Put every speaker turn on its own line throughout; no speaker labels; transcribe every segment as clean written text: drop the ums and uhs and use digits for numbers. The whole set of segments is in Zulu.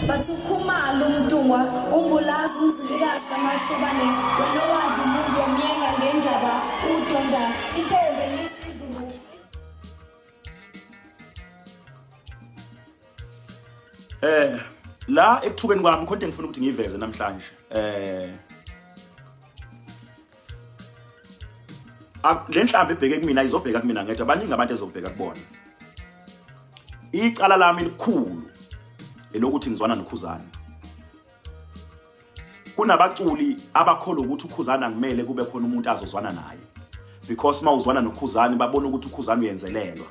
Bathi uKhumalo uMntungwa uMbulazi uMzilikazi kaMashobane wena owadla umuntu wamyenga ngendaba udonda intombi enisizulu.
La ekuthukeni kwami khonto engifuna ukuthi ngiyiveze namhlanje. Le nhlamba ebheke kumina izobheka kumina ngedwa, baningi abantu ezobheka kubona. Icala lami likhulu elokuthi ngizwana noKhuzani. Kunabaculi abakholwa ukuthi uKhuzani angimele kube khona umuntu azozwana naye, because mawuzwana noKhuzani babona ukuthi uKhuzani uyenzelelwa,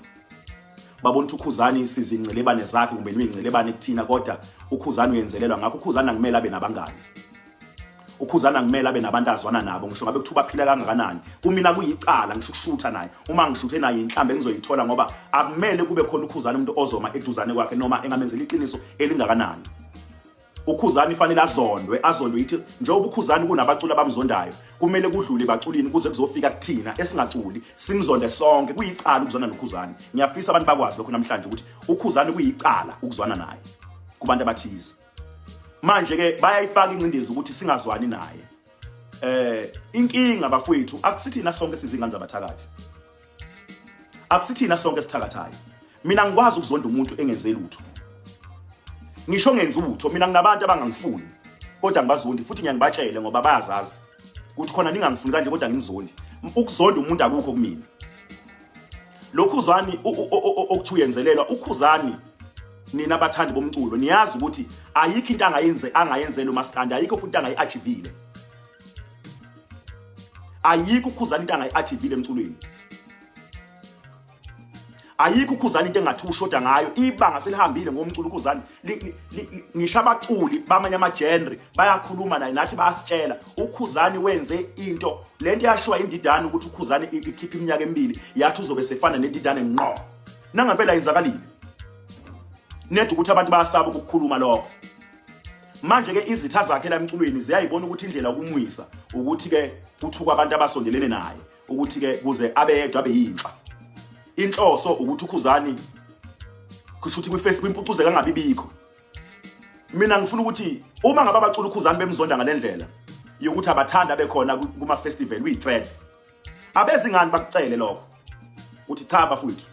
babona ukuthi uKhuzani sizincelebane zakhe kumbe niyincelebane kuthina, kodwa uKhuzani uyenzelelwa. Ngakho uKhuzani angimele abe nabangani, uKhuzani angimele abe nabantu azwana nabo, ngisho ngabe kuthiwa baphila kangakanani. Kumina kuyicala ngisho ukushutha naye, uma ngishuthe naye inhlambe engizoyithola, ngoba akumele kube khona uKhuzani umuntu ozoma eduzane kwakhe noma engamenzela iqiniso elingakanani. UKhuzani fanele azondwe, azondwe yithi njengoba uKhuzani kunabaculi abamzondayo, kumele kudlule ebaculini kuze kuzofika kuthina esingaculi simzonde sonke. Kuyicala ukuzwana noKhuzani. Ngiyafisa abantu bakwazi lokho namhlanje ukuthi uKhuzani kuyicala ukuzwana naye kubantu abathize. Manje ke bayayifaka ingcindezi ukuthi singazwani naye. Inkinga bafowethu, akusithina sonke sizingane zabathakathi, akusithina sonke sithakathayo. Mina ngikwazi ukuzonda umuntu engenze lutho, ngisho ngenza utho. Mina nginabantu abangangifuni kodwa ngibazondi, futhi ngiyangibatshele ngoba bayazazi ukuthi khona ningangifuni kanje kodwa nginizondi. Ukuzonda umuntu akukho kumina. Lokhuzani okuthi uyenzelelwa uKhuzani, nina abathandi bomculo niyazi ukuthi ayikho into angayenze angayenzela uMaskandi, ayikho futhi angayi-achievile, ayikho uKhuzani into angayi-achievile emculweni, ayikho uKhuzani into engathi ushoda ngayo. Ibanga selihambile ngomculo uKhuzani, ngisho abaculi bamanye ama-genre bayakhuluma naye, nathi bayasitshela uKhuzani wenze into lento yashiwa indidane ukuthi uKhuzani ikhipha iminyaka emibili yathi uzobe sefana nendidane ngqo. Nangempela yenzakalile ned ukuthi abantu bayasaba ukukhuluma lokho. Manje ke izitha zakhe la emculweni ziyayibona ukuthi indlela yokumwisa ukuthi ke kuthuka abantu abasondelene naye, ukuthi ke kuze abe yedwa abe yinhla. Inhloso ukuthi uKhuzani kusho ukuthi kwiface kwimpucuzeka angabibikho. Mina ngifuna ukuthi uma ngabe abacula uKhuzani bemzonda ngalendlela yokuthi abathanda abekhona kuma festival we threads, abezingani bakucele lokho uthi cha bafowethu,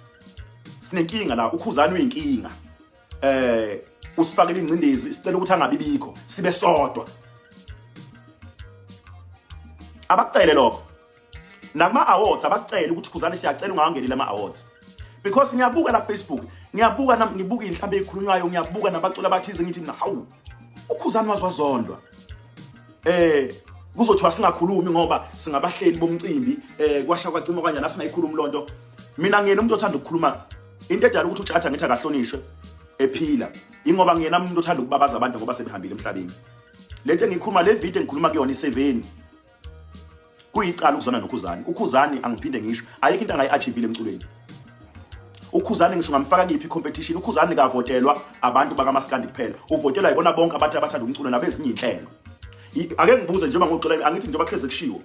sinenkinga la, uKhuzani uyinkinga, usifakele ingcindezi, sicela ukuthi angabibikho sibe sodwa. Abakucele lokho nakuma awards, abakucele ukuthi Khuzani siyacela ungawangeneli ama awards, because ngiyabuka la Facebook, ngiyabuka nami ngibuka inhlambe ezikhulunywayo, ngiyabuka nabaculi abathize, ngithi mina hawu, uKhuzani wazwazondwa. Kuzothiwa singakhulumi ngoba singabahleli bomcimbi, kwasha kwacima kanjani, asingayikhulumi lonto. Mina ngiyena umuntu othanda ukukhuluma. Into edala ukuthi uTshatha ngithi akahlonishwe ephila ingoba ngiyena umuntu othanda ukubabaza abantu ngoba sebehambile emhlabeni. Lento engikhuluma, le video engikhuluma kuyona iseveni, kuyicala ukuzwana noKhuzani. UKhuzani angiphinde ngisho, ayikho into angayi-achievile emculweni. UKhuzani ngisho ngamfaka kuyiphi i-competition, uKhuzani kavotelwa abantu bakamaskandi kuphela, uvotelwa yibona bonke abantu abathanda umculo nabezinye iy'nhlelo. Ake ngibuze, njengoba ngocula angithi njengoba kuhleze kushiwo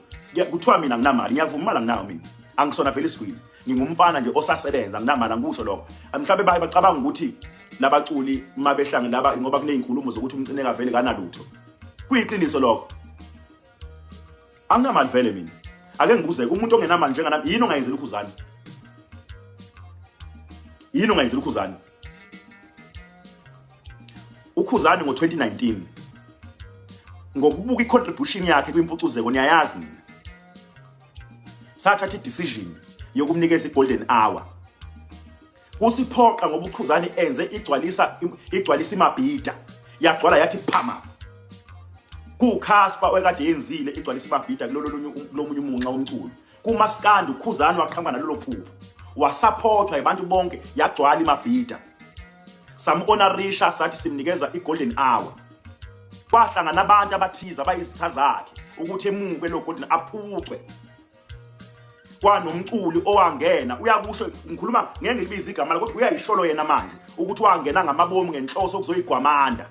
kuthiwa mina nginamali, ngiyavuma imali anginayo mina, angisona vele isigwili, ngingumfana nje osasebenza, nginamali, angikusho lokho. Mhlawumbe baye bacabanga ukuthi labaculi uma behlangene laba ngoba kuney'nkulumo zokuthi uMcineka vele kanalutho. Kuyiqiniso lokho, anginamali vele mina. Ake ngibuze, umuntu ongenamali njenganami yini ongayenzela uKhuzani? Yini ongayenzela uKhuzani? UKhuzani ngo-2019, ngokubuka i-contribution yakhe kwimpucuzeko, niyayazi nina, sathatha i-decision yokumnikeza i-golden hour. Kusiphoqa ngoba uKhuzani enze igcwalisa iMabhida, yagcwala yathi phama. KuCasper oyekade yenzile igcwalisa iMabhida kulolo lomunye umunxa womculo kumaskandi, uKhuzani waqhamuka nalolo phupho, wasupportwa abantu bonke, yagcwala iMabhida, sam-honorisha, sathi simnikeza i-golden hour. Kwahlangana abantu abathize abayizitha zakhe ukuthi emuke lo golden, aphucwe. Kwanomculi owangena, uyakusho, ngikhuluma ngeke ngilibize igama lakhe, kodwa uyayisholo yena manje ukuthi wangena ngamabomu ngenhloso okuzoyigwamanda,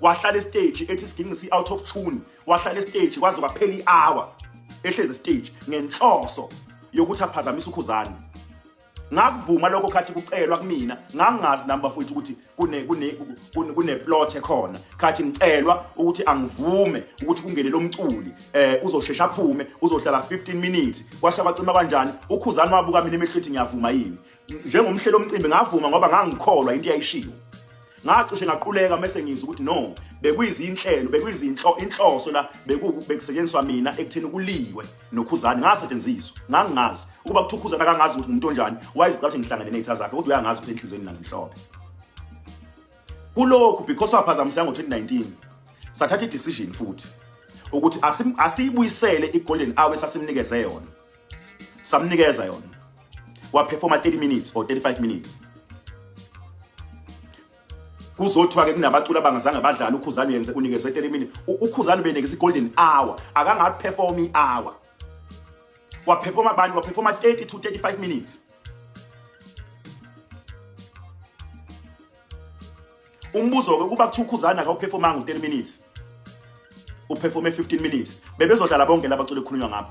wahlala estage ethi isiginci si out of tune, wahlala estage kwaze kwaphela i-hour ehlezi estage ngenhloso yokuthi aphazamise uKhuzani. Ngakuvuma lokho khathi kucelwa kumina, ngangingazi nami bafowethu ukuthi kune kune kune plot ekhona. Khathi ngicelwa ukuthi angivume ukuthi kungene lo mculi, uzoshesha aphume, uzohlala 15 minutes. Kwasha kwacima kanjani? Ukhuzani wabuka mina emehlo ethi ngiyavuma yini? Njengomhleli omcimbi ngavuma ngoba ngangikholwa into eyayishiwo. Ngacishe ngaquleka mase ngizwa ukuthi no, bekuyizinhlelo, bekuyizinhlo inhloso la bekusetshenziswa mina ekutheni kuliwe noKhuzani. Ngasetshenziswa, ngangingazi ukuba kuthiwa uKhuzani akangazi ukuthi ngumuntu onjani, wayezicathi ukuthi ngihlangene nezitha zakhe, kodwa uyangazi ukuthi enhliziyweni nangimhlophe. Kulokhu because waphazamiseka ngo-2019 sathatha i-decision futhi ukuthi asiyibuyisele i-golden hour esasimnikeze yona. Samnikeza yona, waperforma 30 minutes or 35 minutes. Kuzothiwa ke kunabaculi abangazange badlale, uKhuzani yenze unikezwe 30 minutes. UKhuzani benikeza i-golden hour, akangaperform i-hour, waperforma abantu, waperforma 30 to 35 minutes. Umbuzo ke kuba kuthiwa uKhuzani akawuperformanga u-30 minutes, uperforme 15 minutes, bebezodlala bonke labaculi ekhulunywa ngabo.